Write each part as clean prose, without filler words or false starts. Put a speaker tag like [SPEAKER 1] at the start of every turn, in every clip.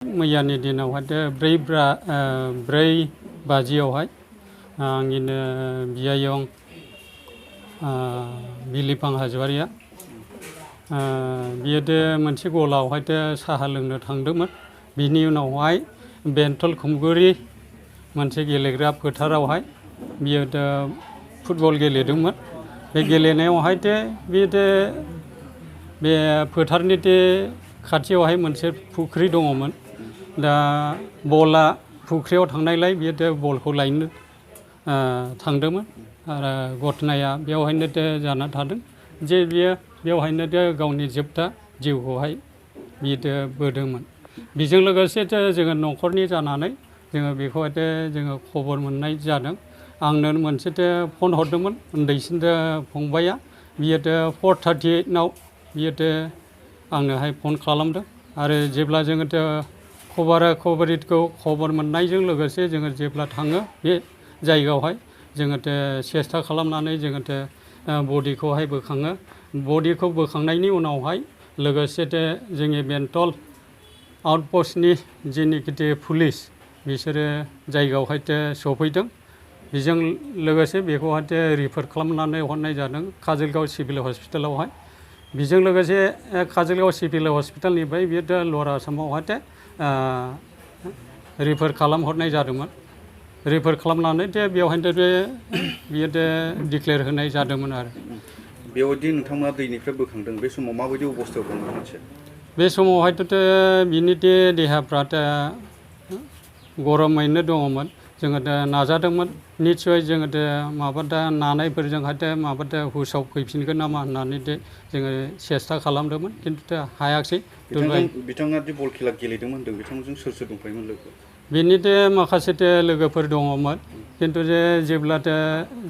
[SPEAKER 1] मैयानि दिनावहाय ब्रै बाजियावहाय आंनिनो बियायं बिलिफां हाज'वारिया बियो मोनसे गलावहाय साहा लोंनो थांदोंमोन। बिनि उनावहाय बेंटल खुमगुरि मोनसे गेलेग्रा फोथारावहाय बियो फुटबल गेलेदोंमोन। बे गेलेनायावहाय बे फोथारनि खाथियावहाय मोनसे फुख्रि दङमोन। दा बला फुख्रियाव थांनायलाय बियो बलखौ लायनो थांदोंमोन आरो घटनाया बेवहायनो जाना थादों जे बियो बेवहायनो गावनि जोबथा जिउखौहाय बियो बोदोंमोन। बेजों लोगोसे जोङो न'खरनि जानानै जोङो बेखौहाय जोङो खबर मोननाय जादों। आंनो मोनसे फन हरदोंमोन उन्दैसिन फंबाया, बियो 4:38 बियो आंनोहाय फन खालामदों आरो जेब्ला जोङो खबर मोननायजों लोगोसे जोङो जेब्ला थाङो बे जायगायावहाय जोङो सेस्था खालामनानै जोङो बडिखौहाय बोखाङो। बडिखौ बोखांनायनि उनावहाय लोगोसे जोंनि बेंटल आउटपस्टनि जेनिखि पुलिस बिसोरो जायगायावहाय सफैदों। बेजों लोगोसे बेखौहाय रिफार खालामनानै हरनाय जादों काजलगाव सिभिल हस्पिटालावहाय। बेजों लोगोसे काजलगाव सिभिल हस्पिटालनिफ्राय बियो लवार आसामावहाय रिफार खालामहरनाय जादोंमोन। रिफार खालामनानै बेवहायनो बियो डिक्लेयार होनाय जादोंमोन आरो।
[SPEAKER 2] बेयावदि नोंथांमोना दैनिफ्राय बोखांदों बे समाव माबायदि अबस्थायाव दंमोन मोनसे?
[SPEAKER 1] बे समावहायथ' बिनि देहाफ्रा गरमैनो दङमोन। जोङो नाजादोंमोन निस्सय जोङो नानायफोरजोंहाय हुसाव फैफिनगोन नामा होननानै जोङो सेस्था खालामदोंमोन, खिन्थु हायाखसै।
[SPEAKER 2] बिथाङा बल खेला गेलेदोंमोन होनदों, बिथांजों सोर सोर दंफायोमोन लोगो?
[SPEAKER 1] बिनि माखासे लोगोफोर दङमोन, खिन्थु जेब्ला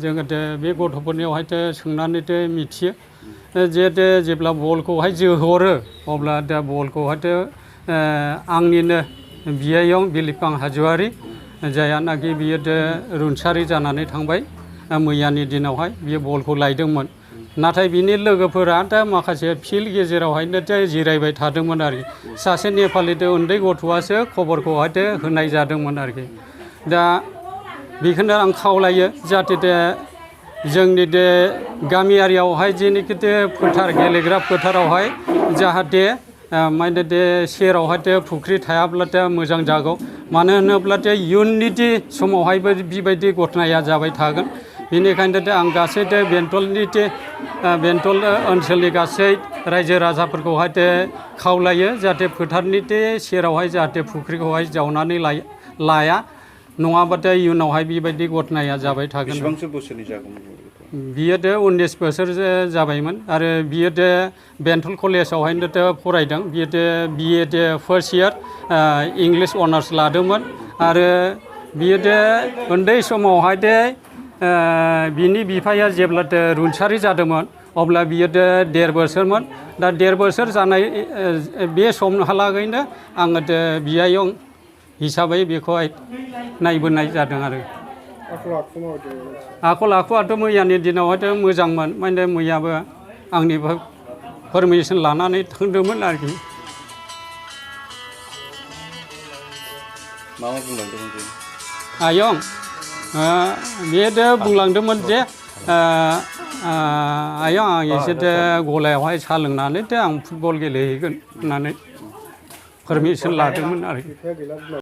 [SPEAKER 1] जोङो बे गथ'फोरनियावहाय सोंनानै मिथियो जे जेब्ला बलखौहाय जोहरो अब्ला बलखौहाय आंनिनो बियायं बिलिफां हाज'वारि जायानाखि बियो रुंसारि जानानै थांबाय मैयानि दिनावहाय बियो बलखौ लायदोंमोन। नाथाय बिनि लोगोफोरा माखासे फिल्ड गेजेरावहायनो जिरायबाय थादोंमोन आरोखि। सासे नेपालि उन्दै गथ'आसो खबरखौहाय होनाय जादोंमोन आरोखि। दा बेखौनो आं खावलायो जाहाथे जोंनि गामियारियावहाय जेनिखि गेलेग्रा फोथारावहाय जाहाथे सेरावहाय फुख्रि थायाब्ला मोजां जागौ। मानो होनोब्ला इयुननि समावहायबो बेबायदि घटनाया जाबाय थागोन। बेनिखायनो आं गासै बेंटल ओनसोलनि गासै रायजो राजाफोरखौहाय खावलायो जाहाथे फोथारनि सेरावहाय जाहाथे फुख्रिखौहाय जावनानै लाया, नङाबाथाय इयुनावहाय बेबायदि घटनाया जाबाय थागोन।
[SPEAKER 2] बेसेबांसो बोसोरनि जागौमोन
[SPEAKER 1] बियो 19 बोसोर जाबायमोन आरो बियो बेंटल कलेजावहायनो फरायदों। बियो BA first year English honours लादोंमोन आरो बियो उन्दै समावहाय बिनि बिफाया जेब्ला रुंसारि जादोंमोन अब्ला बियो 1.5 बोसोरमोन। दा 1.5 बोसोर जानाय बे समहालागैनो आङो बियायं हिसाबै बेखौहाय नायबोनाय जादों आरो। आखल आखुआथ' मैयानि दिनावहाय मोजांमोन, माने मैयाबो आंनिफ्राय पारमिसन लानानै थांदोंमोन आरोखि।
[SPEAKER 2] मा बुंलांदोंमोन बे?
[SPEAKER 1] आयं बे बुंलांदोंमोन जे आयं आं एसे गलायावहाय साहा लोंनानै आं फुटबल गेलेहैगोन होननानै पारमिसन लादोंमोन आरोखि।